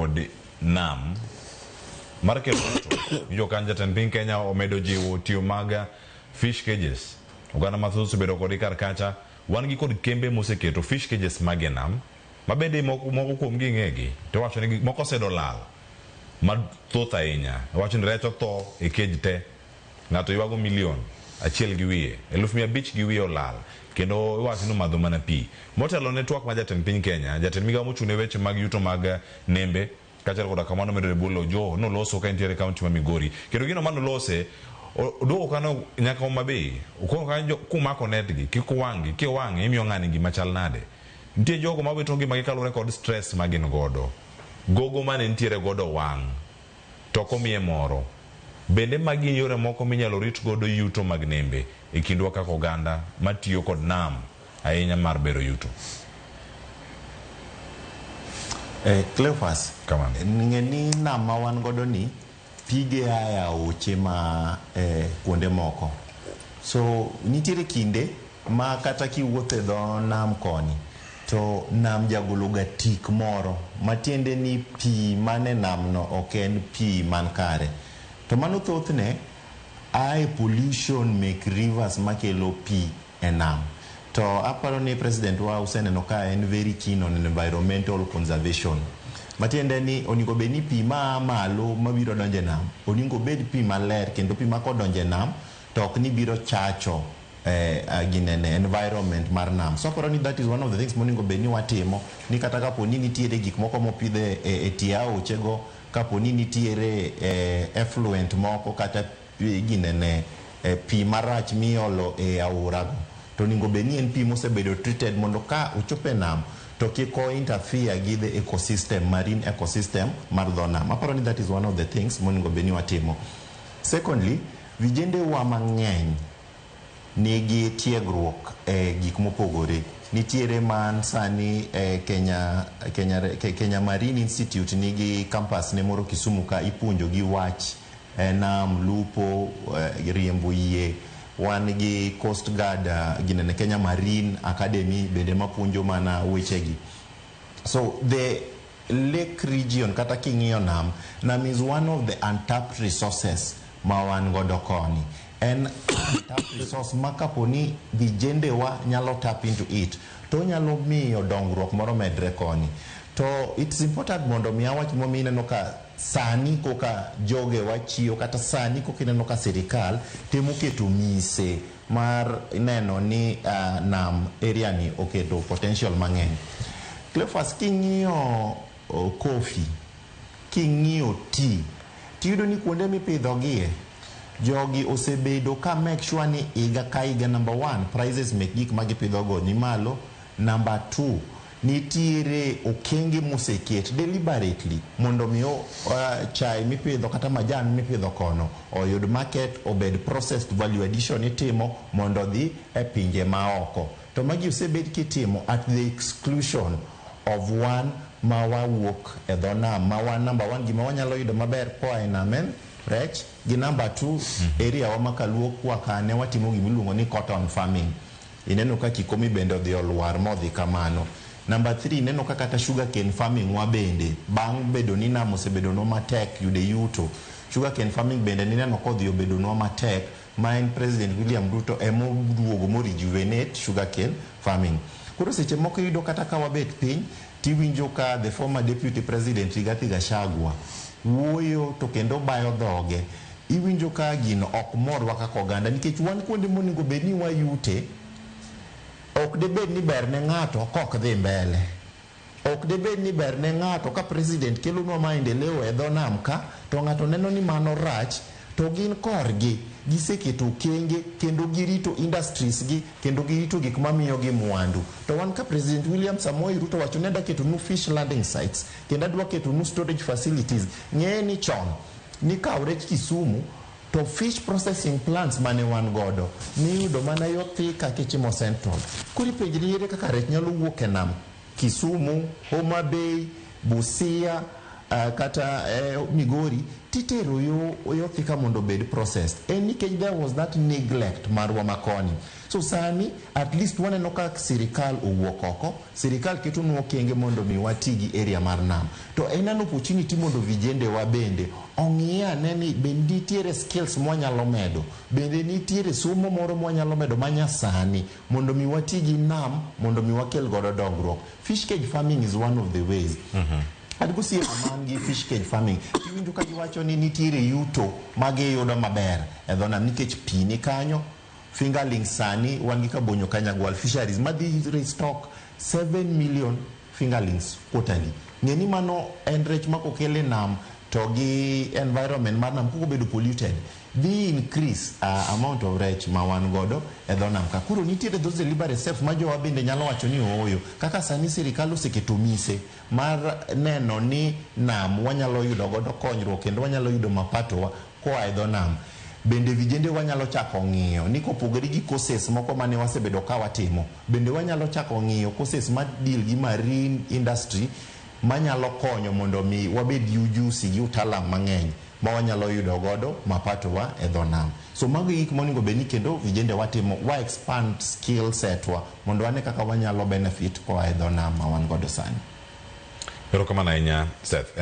kod nam mar kelo yuto. Winjo kan jatend piny Kenya omedo jiwo tiyo mag fish cages. Oganda mathoth osebedo kod kar kacha. Wan gi kod kembe moseketo fish cages mag e nam ma bende moko kuom gi ing'egi to iwacho ni moko osedo lal mathoth ahinya. Iwacho ni rech otho e cage te. Ng'ato ywago milion achiel gi wiye, 500,000 gi wiye olal kendo iwacho ni omadho mana pi. Motelo ne twak ma jatend piny Kenya, jatend migao mochung' ne weche mag yuto mag nembe kaachiel koda kamano medore bolo Joho noloso ka entiere e kaunti ma Migori. Kendo gino manolose oduogo kano nyaka Homa Bay. Okono kanyo kumako net gi kik uwang'gi, kiwang'e imiyo ng'ani gima chal nade. Nitie jogo mawito ngimagi kaluwore kod stress ma gin godo. Gogo mane nitiere godo wang' to ok omiye moro. Bende magi e yore moko minyalo rit godo yuto mag nembe e kindwa kaka oganda matiyo kod nam ahinya mar bero yuto? Cleophas, Kamano. ng'e ni nam ma wan godo ni pige a e aoche ma kuonde moko. So nitiere kinde ma kata kiwuotho e dho nam koni to nam jagologa tik moro matiende ni pi man e nam no ok en pi man kare. To mano thothne a e pollution mek rivers makelo pi e nam. To aparo ni president wa useneno ka en very keen on environmental conservation. Matiende ni onego bed ni pi maa malo mabiro donjo e nam onego bed pi maler kendo pi ma kodonjo e nam to ok ni biro chacho ginene environment mar nam. So aparo ni that is one of the things monego bed ni watimo ni kata kapo ni nitiere gik moko mopidh e tie aoche go, kapo ni nitiere effluent moko kata ginene pi marach miolo e aora go, to onego bed ni en pi mosebedo treated mondo ka ochopo e nam to kik o interfere gi the ecosystem, marine ecosystem mar dho nam. Aparo ni that is one of the things monego bed ni watimo. Secondly, vijende wa mang'eny nigi tiegruok e gik mopogore. Nitiere man sani e Kenya Marine Institute nigi campus ne moro Kisumu ka ipuonjo gi wach nam, lupo, riembo yie. Wan gi Coast Guard, ginene Kenya Marine Academy bende mapuonjo mana wechegi. So the lake region kata king'iyo nam, nam is one of the untapped resources ma wan godo koni. En untapped resource ma kapo ni vijende wa nyalo tap into it to onyalo miyo dongruok moro medre koni. To it's important mondo mi awach momiyo ineno ka sani koka joge wachiyo kata sani koka ineno ka sirikal temo keto mise mar neno ni nam area ni oketo potential mang'eny. Cleophas, king'iyo coffee, king'iyo tea, tiyudo ni kuonde mipidhogie jogi osebedo ka make sure ni higa ka higa, number one, prices mek gik ma gipidhogo ni malo. Number two, nitiere okenge moseket deliberately mondo mi chai mipidho kata majan mipidho kono oyud market, obed processed, value addition itimo mondo odhi e pinje maoko. To magi osebed kitimo at the exclusion of wan ma wawuok e dho nam, ma wan number one gima wanyalo yudo maber koa e nam en rech, gi number two, area wa ma kaluo kwa ka ne watimo gimiluongo ni cotton farming. Ineno ka Kikomi bende odhi olwar modhi kamano. Number three, ineno ka kata sugarcane farming wa bende bang' bedo ni nam osebedonwa matek yude yuto, sugarcane farming bende nineno kodhi obedonwa matek ma en President William Ruto emoduogo mo rejuvenate sugarcane farming. Koro seche moko iyudo kata ka wabet piny tiwinjo ka the former deputy president Rigathi Gachagua wuoyo to kendo bayo dhoge, iwinjo ka gino ok morwa kaka oganda nikech wan kuonde monego bed ni wayute ok debed ni ber ne ng'ato kok dhi mbele. Ok debed ni ber ne ng'ato ka president kelonwa maendeleo e dho nam ka to ng'ato neno ni mano rach, to gin korgi giseketo okenge kendo girito industries gi kendo girito gik mamiyogi mwandu. To wan ka President William Samoei Ruto wacho ni adwa ketonu fish landing sites kendo adwa ketonu storage facilities, ng'e ni chon nikawo rech Kisumu to fish processing plants mane wan godo niyudo mana yo Thika kichimo Central. Koro ipenjri ere kaka rech nyalo wuok e nam Kisumu, Homa Bay, Busia, kata Migori titero yo Thika mondo obed processed. En nikech there was that neglect marwa makoni. So sani at least waneno ka sirikal owuok oko, sirikal ketonwa okenge mondo mi wati gi area mar nam. To en an opportunity mondo vijende wa bende ong'i ane ni be nitiere skills mwanyalo medo, bende nitiere somo moro mwanyalo medo manyasani mondo mi wati gi nam mondo mi wakel godo dongruok. Fish cage farming is one of the ways. An gosiepe man gi fish cage farming, iwinjo ka giwacho ni nitiere yuto ma giyudo maber e dho nam nikech pi ni kanyo. Fingerlings sani wan gi Kabonyo Kanyagwal Fisheries madhi restock 7 million fingerlings quarterly. Ng'e ni mano en rech ma kokel e nam to gi environment mar nam kok obedo polluted, dhi increase amount of rech ma wan godo e dho nam ka. Koro nitiere those deliberate steps ma jowa bende nyalo wacho ni ooyo. Kaka sani sirikal oseketo mise mar neno ni nam wanyalo yudo godo konyruok kendo wanyalo yudo mapato wa koa e dho nam. Bende vijende wanyalo chako ng'iyo ni kopogore gi courses moko mane wasebedo ka watimo, bende wanyalo chako ng'iyo courses ma deal gi marine industry manyalo konyo mondo mi wabed gi ujusi gi utaalam mang'eny ma wanyalo yudo godo mapato wa e dho nam. So mago e gik monego bed ni kendo vijende watimo, wa expand skill set wa mondo wane kaka wanyalo benefit koa e dho nam ma wan godo sani. Erokamano ahinya, Seth.